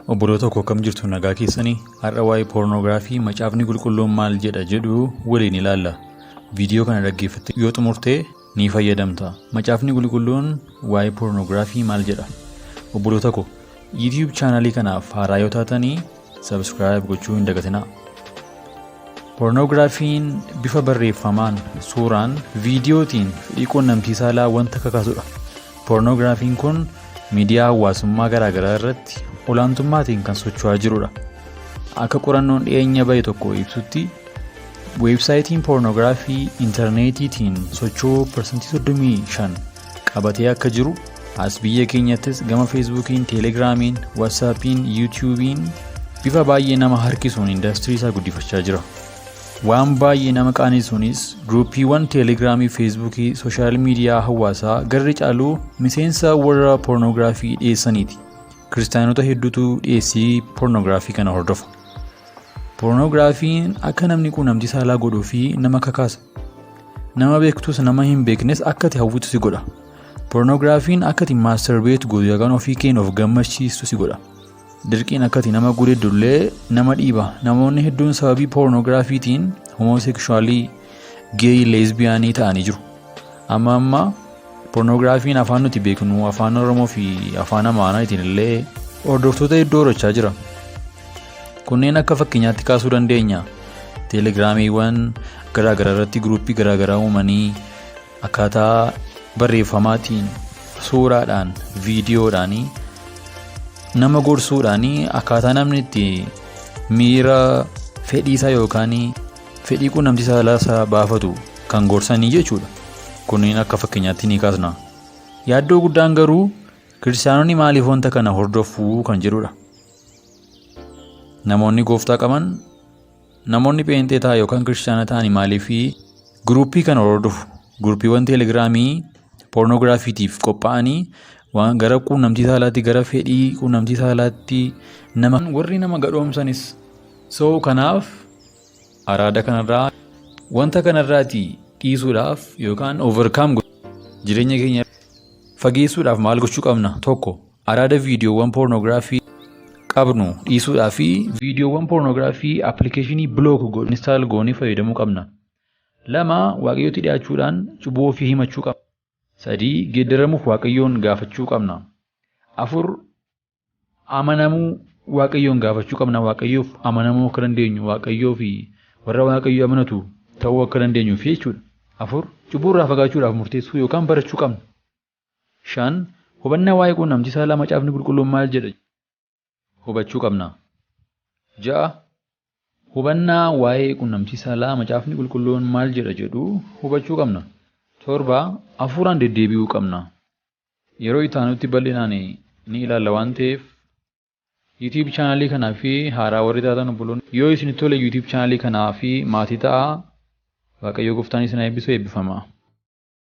Obboloota koo, akkam jirtu? Nagaa keessanii? Har'a waa'ee poornoogiraafii Macaafni Qulqulluun maal jedha jedhu waliin ilaalla. Viidiyoo kana dhaggeeffattee yoo xumurtee ni fayyadamta. Macaafni Qulqulluun waa'ee poornoogiraafii maal jedha? Obboloota koo, YouTube chaanalii kanaaf haaraa yoo taatanii subscribe gochuu hin dagatinaa. Poornoogiraafiin bifa barreeffamaan, suuraan, viidiyootiin fedhii quunnamtii saalaa wanta kakaasudha. Poornoogiraafiin kun miidiyaa hawaasummaa garaagaraa irratti olaantummaatiin kan socho'aa jirudha. Akka qorannoon dhiyeenya bahe tokko ibsutti, weebsaayitiin poornoogiraafii intarneetiitiin socho'uu 35% qabatee akka jiru, as biyya keenyattis gama Feesbuukiin, Teelegiraamiin, Waatsaappiin, Yuutiyuubiin bifa baay'ee nama harkisuun indastirii isaa guddifachaa jira. Waan baay'ee nama qaanessuunis guruupiiwwan Teelegiraamii, Feesbuukii, social media hawaasaa garri caaluu miseensa warra poornoogiraafii dhiyeessaniiti. Kiristaanota hedduutu dhiyeessii poornoogiraafii kana hordofa. Poornoogiraafiin akka namni quunnamtii saalaa godhuu fi nama kakaasa. Nama beektus nama hin beeknes akka ati hawwitu si godha. Poornoogiraafiin akka ati masturbate gootu yookaan ofii keen of gammachiistu si godha. Dirqiin akka ati nama gudeeddullee nama dhiiba. Namoonni hedduun sababii poornoogiraafiitiin homosexual, gay, lesbian ta'anii jiru. Amma amma poornoogiraafiin afaan nuti beeknu, Afaan Oromoo fi Afaan Amaaraatiin illee hordoftoota hedduu horachaa jira. Kunneen akka fakkeenyaatti kaasuu dandeenya. Teelegiraamiiwwan garaagaraa irratti guruupii garaagaraa uumanii akkaataa barreeffamaatiin, suuraadhaan, viidiyoodhaan nama gorsuudhaan akkaataa namni itti miira fedhii isaa yookaan fedhii quunnamtii saalaa isaa baafatu kan gorsanii jechuudha. Kunneen akka fakkeenyaatti ni kaasna. Yaaddoo guddaan garuu kiristaanonni maaliif wanta kana hordofuu kan jedhudha. Namoonni gooftaa qaban, namoonni pheenxee ta'an yookaan kiristaana ta'an maaliif guruupii kana hordofu? Guruupiiwwan Teelegiraamii poornoogiraafiitiif qophaa'anii waan gara quunnamtii saalaatti, gara fedhii quunnamtii saalaatti nama warri nama gadhoomsanis. So kanaaf araada kanarraa, wanta kanarraati dhiisuudhaaf yookaan overcome jireenya keenya fageessuudhaaf maal gochuu qabna? Tokko, araada viidiyoowwan poornoogiraafii qabnu dhiisuudhaa fi viidiyoowwan poornoogiraafii appilikeeshinii block godhu install goonee fayyadamuu qabna. Lama, Waaqayyootti dhiyaachuudhaan cubbuu ofii himachuu qabna. Sadii, geeddaramuuf Waaqayyoon gaafachuu qabna. Afur, amanamuu Waaqayyoon gaafachuu qabna. Waaqayyoof amanamuu akka dandeenyu, Waaqayyoo fi warra Waaqayyoo amanatu ta'uu akka dandeenyuuf jechuudha. Afur, cubbuu irraa fagaachuudhaaf murteessuu yookaan barachuu qabna. Shan, hubannaa waa'ee quunnamtii saalaa Macaafni Qulqulluun maal jedha hubachuu qabna. Ja'a, hubannaa waa'ee quunnamtii saalaa Macaafni Qulqulluun maal jedha jedhu hubachuu qabna. Torba, hafuuraan deddeebi'uu qabna. Yeroo itti aanutti bal'inaan ni ilaalla waan ta'eef, YouTube chaanalii kanaa fi haaraa warri taatan, obboloonni, yoo isinitti tole YouTube chaanalii kanaa fi maatii ta'aa. Waaqayyo gooftaan isin haa eebbisu, eebbifama.